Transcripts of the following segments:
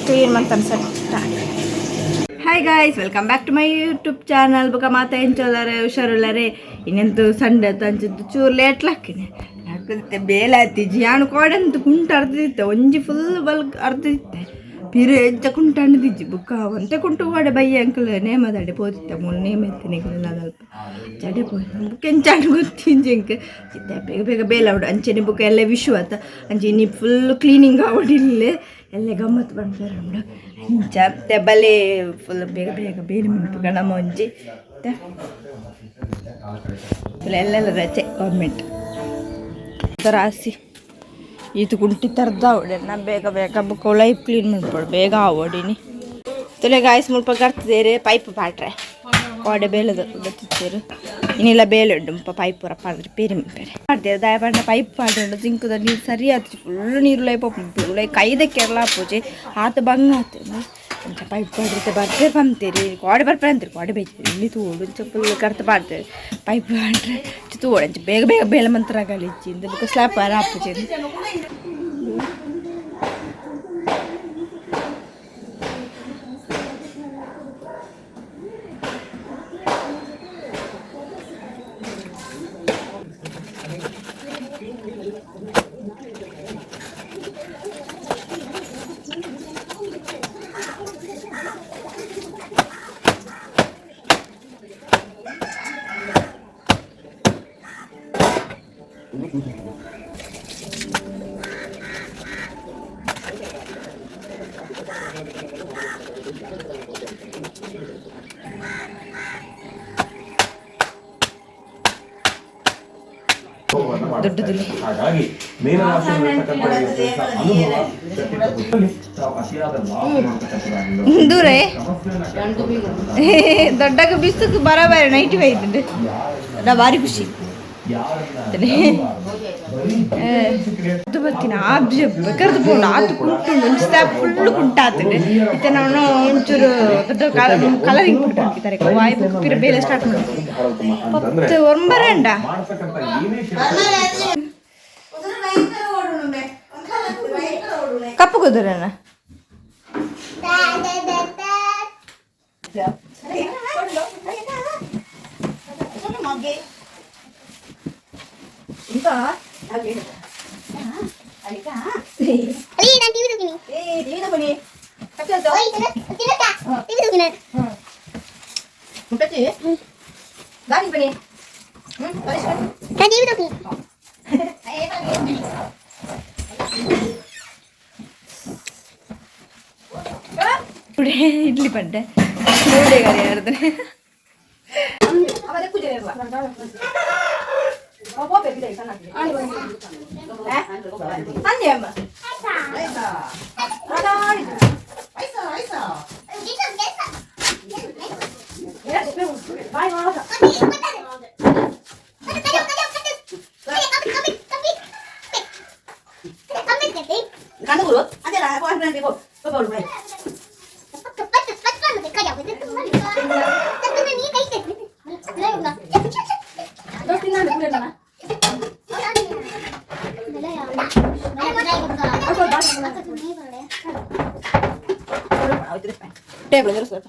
Clean ಮಂತನ್ set. Hi guys, welcome back to my YouTube channel. ಬೊಕ ಮಾತ ಎಂಚೊಲ್ಲಾರೆ, ಹುಷಾರುಲ್ಲಾರೆ? ಇನ್ನೆಂತು Sunday ಅಂಚಿದ್ದು ಚೂರು ಲೇಟ್ ಲಾಕಿನಿ ಯಾಕಂತೆ ಬೇಲೆ ಆತಿಜಿ. ಯಾನು ಕೋಡೆಂತು ಕುಂಟು ಅರ್ದಿತ್ತೆ, ಒಂಜಿ ಫುಲ್ ಬಲ್ಕ್ ಅರ್ದಿತ್ತೆ, ಪಿರು ಎಂಚ ಕುಂಟು ಅಣ್ದಿಜ್ಜಿ. ಬುಕ್ಕ ಒಂತೆ ಕುಂಟು ಕೋಡೆ ಬಯ್ಯ ಅಂಕಲ್ ನೇಮದಡೆ ಪೋದಿತ್ತೆ. ಮೂಲು ನೇಮ ಇತ್ತಿನಿ ಅಲ್ಪ ಚಡೆ ಪೋಯಿ ಬುಕ್ ಎಂಚಾಂಡ್ ಗೊತ್ತಿಂಜಿ ಎಂಕ್. ಚಿತ್ತೆ ಬೇಗ ಬೇಗ ಬೇಲೆ ಆವಡು ಅಂಚೆನೆ. ಬುಕ್ಕ ಎಲ್ಲ ವಿಶು ಆತ ಅಂಚೆ ಇನ್ನಿ ಫುಲ್ ಕ್ಲೀನಿಂಗ್ ಆವಡಿಲ್ಲ, ಎಲ್ಲ ಗಮ್ಮತ್ತು ಪನ್ಪೆರ್ ಉಂಡು. ಅಂಚ ಬಲೆ ಫುಲ್ ಬೇಗ ಬೇಗ ಬೇಲೆ ಮನ್ಪುಗ ನಮ್ಮ ಒಂಜಿ. ಎಲ್ಲೆಲ್ಲ ರಜೆ ಗೌರ್ಮೆಂಟ್ ರಾಸಿ ಈತು ಕುಂಟಿ ತರ್ದ ಅವಡೆ ಬೇಗ ಬೇಗ. ಬುಕ್ಕ ಲೈಫ್ ಕ್ಲೀನ್ ಮನ್ಪೊಡು, ಬೇಗ ಆವಡಿನಿ. ತುಲೆ ಗಾಯ್ಸ್, ಮುಲ್ಪ ಕರ್ತದೇರು ಪೈಪ್ ಪಾಟ್ರೆ ಕೋಡೆ ಬೇಲೆದ ತಿತ್ತೇರು. ಇನ್ನೆಲ್ಲ ಬೇಲೆ ಉಂಡು. ಮುಲ್ಪ ಪೈಪ್ ಪೂರ ಪಾಡ್ರೆ ಪೇರೆ ಮನ್ಪೆರೆ ಪಾಡ್ತೇವೆ. ದಾಯ ಪಂಡ ಪೈಪ್ ಪಾಡ್ರೆ ಜಿಂಕುದ ನೀರು ಸರಿ ಆತು, ಫುಲ್ ನೀರು ಲೈ ಪೋಪುಂಡು. ಲೈ ಕೈದ ಕೆರಳ ಪೂಜೆ ಆತ ಬಂಗ ಆತು. ಅಂಚ ಪೈಪ್ ಪಾಡ್ರಿತೆ ಬರ್ಪೇರು ಪಂತೇರಿ ಕೋಡೆ ಬರ್ಪೇರು ಅಂತೀರಿ. ಕೋಡೆ ಬೇಜಿ ಇಲ್ಲಿ ತೂಡು. ಅಂಚ ಫುಲ್ ಕರ್ತ ಪಾಡ್ತೇವೆ ಪೈಪ್ ಪಾಡ್ರೆ ತೂಡು. ಅಂಚ ಬೇಗ ಬೇಗ ಬೇಲೆ ಮಂತ್ರ ಗಲಿಚ್ಚಿ ಇಂದ ಬೊಕ ಸ್ಲಾಪ್ ಆಪುಜಿ. ದೊಡ್ಡದಿಲ್ಲ. ಹಾಗಾಗಿ ಮೀನರಾಶಿಯಲ್ಲಿರ್ತಕ್ಕಂಥ ಅನುಭವ ವ್ಯಕ್ತಿತ್ವ ತಾವು ಅತಿಯಾದ ಲಾಭ ಮಾಡ್ತಕ್ಕಂಥದ್ದಾಗಿಲ್ಲ. ದೂರ ದೊಡ್ಡಗ ಬಿಸುಕು ಬರಬಾರ ನೈಟ್ ಬೈದುಂಡು. ಭಾರಿ ಖುಷಿ ಅದು ಬತ್ತಿನ ಕರೆದು ಪೋಂಡು ಆತು ಕುಂಟುಂಡು. ಒಂಜಿ ಸ್ಟಾಪ್ ಫುಲ್ ಕುಂಟಾತುಂಡು. ಇತ್ತೆ ನಾನು ಒಂಚೂರು ದೊಡ್ಡ ಕಲರಿಂಗ್ ಪುಟ್ಟ ಹಾಕಿದ್ದಾರೆ. ವಾಯ್ ಪಿರ ಬೇಲೆ ಸ್ಟಾರ್ಟ್ ಮಾಡಿ ಪತ್ತು ಒಂಬರಂಡ. ಮಾಡ್ತಕ್ಕಂಥ ಏನೇ ಕೆಲಸ ಕಪ್ಪು ಕುದುರೆನ. Ali, ನಾನು ಟಿವಿ ತೂಕಿನಿ. ಓಯ್, ತಿನ್ನಕ್ಕ ಟಿವಿ ತೂಕಿನ. ನಾನು ಟಿವಿ ತೂಕಿನಿ. ಇಡ್ಲಿ ಪಡ್ಡೆ ಮೂಡೆ ಗಾರಿ ಆಡ್ತಾರೆ. ಟೇಬಲ್ ಸ್ವಲ್ಪ.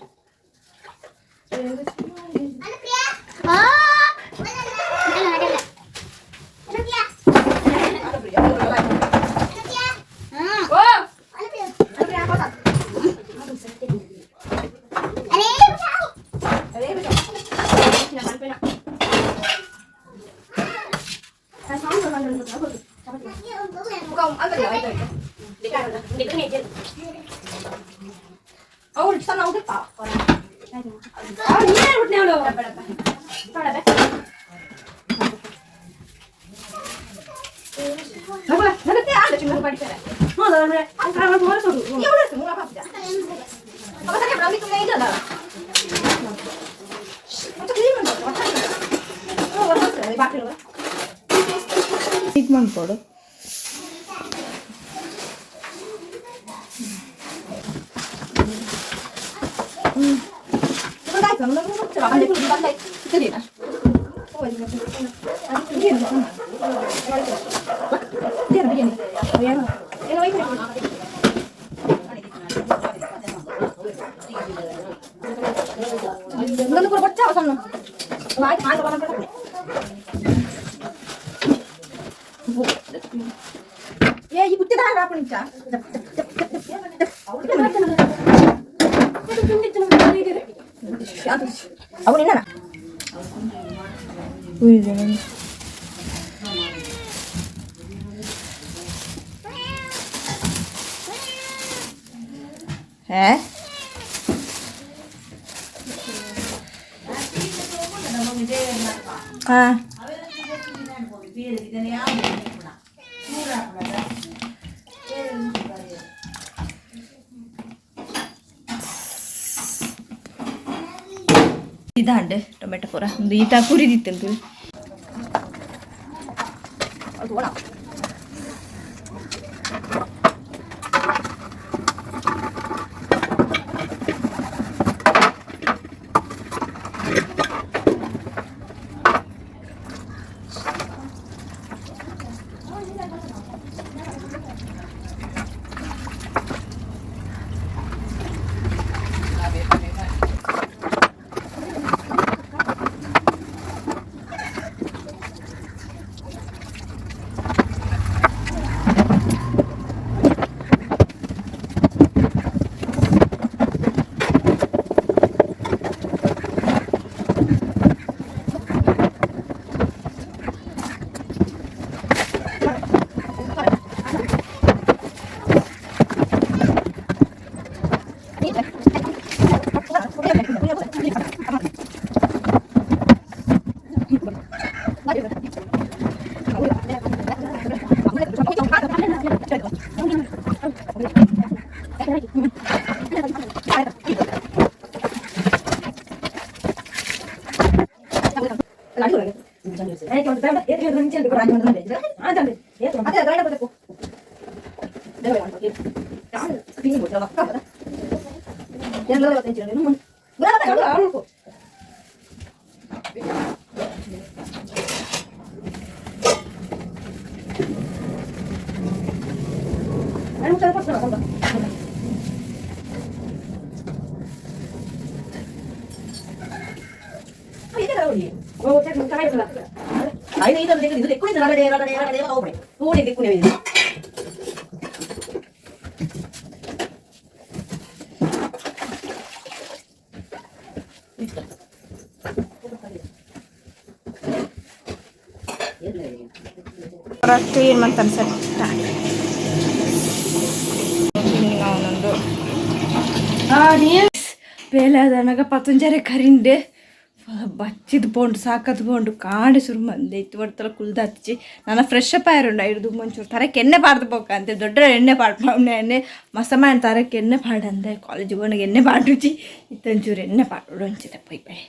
ಇದು ಮಾಡ್ಕೊಡು. ಹೇ ಹಾ ಇದಾಂಡೆ ಟೊಮೆಟೊ ಪೂರ ಒಂದು ಈತ ಕುರಿದಿತ್ತು. ಕ್ಲೀನ್ ಮಂತನ್ ಸೆಟ್ ಕ್ಲೀನಿಂಗ್ ಅವನೊಂದು ಬೇಲೆ ಪತಂಜರೆ ಕರಿಂಡೆ ಬಚ್ಚಿದ್ ಪೋಂಡು ಸಾಕತ್ ಪೋಂಡು ಕಾಂಡೆ ಸುರು ಮಂದೆ ಇತ್ತು ಬರ್ತಲ ಕುಲ್ದಚ್ಚಿ ನನ್ನ ಫ್ರೆಶ್ ಅಪ್ ಆಯರುಂಡು ಐದು ಮಂಚೂರು ತರಕ್ಕೆ ಎಣ್ಣೆ ಪಾಡ್ದು ಪೋಕ ಅಂತೆ ದೊಡ್ಡ ಎಣ್ಣೆ ಪಾಡ್ ಎಣ್ಣೆ ಮಸಮಾಯನ ತರಕ್ಕೆ ಎಣ್ಣೆ ಪಾಡಂದೆ ಕಾಲೇಜಿಗೆ ಹೋಗಿ ಎಣ್ಣೆ ಪಾಡುಚಿ ಇತ್ತೊಂಚೂರು ಎಣ್ಣೆ ಪಾಡು ಅಂಚಿದೆ ಪೋಯ್ ಪೋಯ್.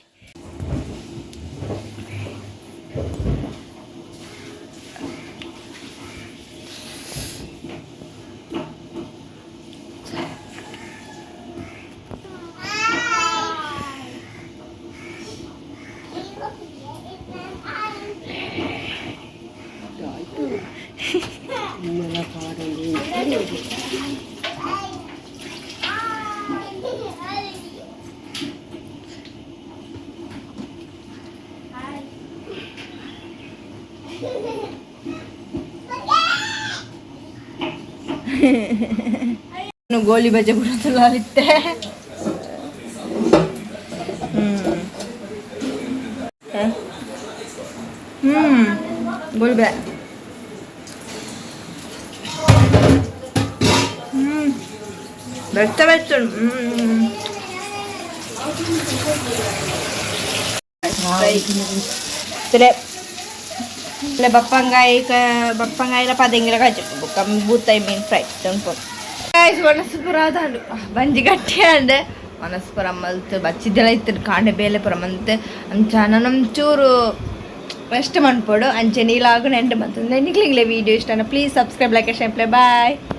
ಗೋಲಿ ಬಜೆ ಬಿಡೋದಿಲ್ಲ. ಹ್ಮ್ ಗೋಲಿ ಬೆ ಬೆಚ್ಚ ಬೆಚ್ಚ. ಬಪ್ಪಂಗಾಯಿ ಬಪ್ಪಂಗಾಯಿಲ ಪದೆಂಗಿಲ ಕಾಯ್ಚಿಟ್ಟು ಬೊಕ್ಕ ಬೂತಾಯಿ ಮೀನ್ ಫ್ರೈ ತಂಪು. ಗಾಯ್ಸ್, ಒಣಸು ಪೂರ ಅದಾಂಡು ಬಂಜಿ ಗಟ್ಟಿ ಅಂಡೆ ಒಣಸು ಪೂರ ಮಲ್ತ್ ಬಚ್ಚಿದೆಲ್ಲ ಇತ್ತು ಕಾಂಡೆ ಬೇಲೆ ಪೂರ ಮಂತ್ ಅಂಚ ಚೂರು ರೆಸ್ಟ್ ಮನ್ಪೊಡು. ಅಂಚೆ ನೀಲಾಗು ನೆಂಟು ಮಂತಂದ್ರೆ ನಿಕ್ಲಿಂಗ್ಲೆ ವೀಡಿಯೋ ಇಷ್ಟ please subscribe, like, share, play. Bye.